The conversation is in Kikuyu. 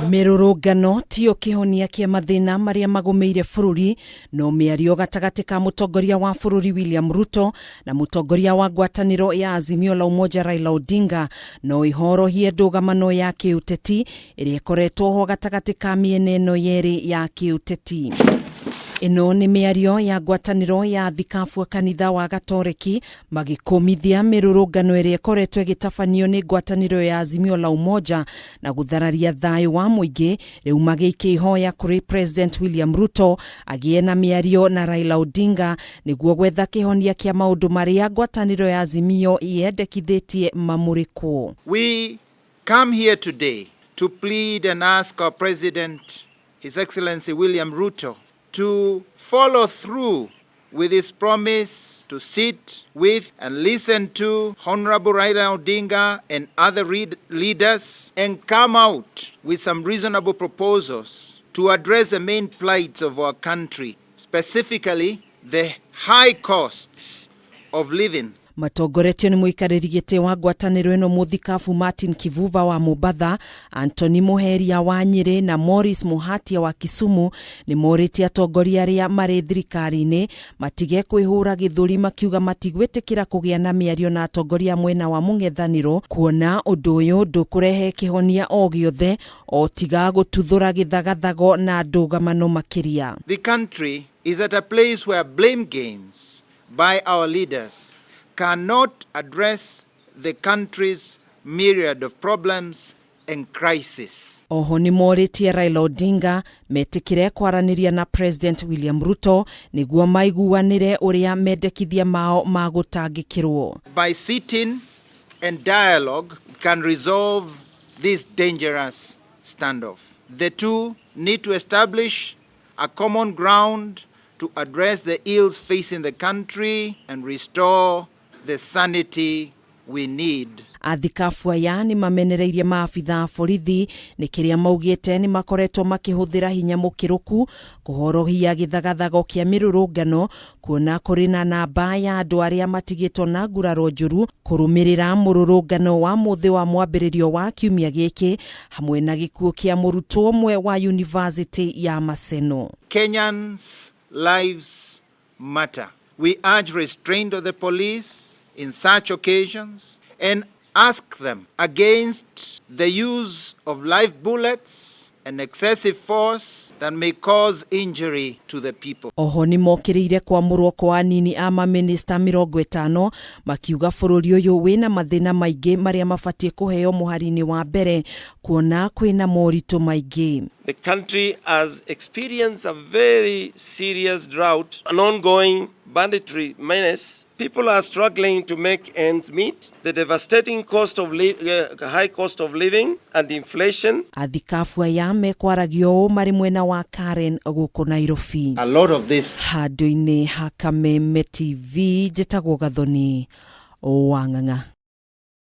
Mĩrũrũngano tiyo kĩhonia kĩa mathĩna marĩa magũmĩire bũrũri, no mĩario gatagatĩ ka mũtongoria wa bũrũri William Ruto na mũtongoria wa ngwatanĩro ya Azimio la Umoja Raila Odinga no ĩhorohie ndũgamano ya kĩũteti ĩrĩa ĩkoretwo ho gatagatĩ ka mĩena ĩno yerĩ ya kĩũteti. Ĩno nĩ mĩario ya ngwatanĩro ya athikabu a kanitha wa Gatoreki magĩkũmithia mĩrũrũngano ĩrĩa ĩkoretwo ĩgĩtabanio nĩ ngwatanĩro ya Azimio la Umoja na gũthararia thayũ wa mũingĩ, rĩu magĩikia ihoya kũrĩ President William Ruto agĩe na mĩario na Raila Odinga nĩguo gwetha kĩhonia kĩa maũndũ marĩa ngwatanĩro ya Azimio yendekithĩtie mamũrĩkwo. We come here today to plead and ask our President, His Excellency William Ruto, to follow through with his promise to sit with and listen to Honorable Raila Odinga and other leaders and come out with some reasonable proposals to address the main plights of our country, specifically the high costs of living. Matongoretio nĩ mũikarĩri gĩtĩ wa ngwatanĩro ĩno mũthikabu Martin Kivuva wa Mombatha, Anthony Muheria wa Nyĩrĩ na Morris Muhatia wa Kisumu, nĩ morĩtie atongoria arĩa marĩ thirikari-inĩ matige kwĩhũra gĩthũri, makiuga matigwĩtĩkĩra kũgĩa na mĩario na atongoria mwena wa mũng'ethanĩro, kuona ũndũ ũyũ ndũkũrehe kĩhonia o gĩothe o tiga gũtuthũra gĩthagathago na ndũgamano makĩria. The country is at a place where blame games by our leaders cannot address the country's myriad of problems and crises. Oho nĩ morĩtie Raila Odinga metĩkĩre kwaranĩria na President William Ruto nĩguo maiguanĩre ũrĩa mendekithia mao magũtangĩkĩrwo. By sitting and dialogue can resolve this dangerous standoff. The two need to establish a common ground to address the ills facing the country and restore the sanity we need. Athikabu aya nĩ mamenereirie maabitha a borithi nĩ kĩrĩa maugĩte nĩ makoretwo makĩhũthĩra hinya mũkĩrũku kũhorohia gĩthagathago kĩa mĩrũrũngano, kuona kũrĩ na namba ya andũ arĩa matigĩtwo na nguraro njũru kũrũmĩrĩra mũrũrũngano wa mũthĩ wa mwambĩrĩrio wa kiumia gĩkĩ, hamwe na gĩkuũ kĩa mũrutwo ũmwe wa University ya Maseno. Kenyans' lives matter. We urge restraint of the police in such occasions and ask them against the use of live bullets and excessive force that may cause injury to the people. Oho nĩ mokĩrĩire kwamũrwo kwa anini a mamĩnĩsta 50, makiuga bũrũri ũyũ wĩna mathĩna maingĩ marĩa mabatiĩ kũheo mũhari-inĩ wa mbere, kuona kwĩna moritũ maingĩ. The country has experienced a very serious drought, an ongoing banditry menace. People are struggling to make ends meet. The devastating high cost of living and inflation. Athikabu aya mekwaragio ũũ marĩ mwena wa Karen gũkũ Nairobi. A lot of this Handũ-inĩ ha Kameme TV, njĩtagwo Gathoni wa Ng'ang'a.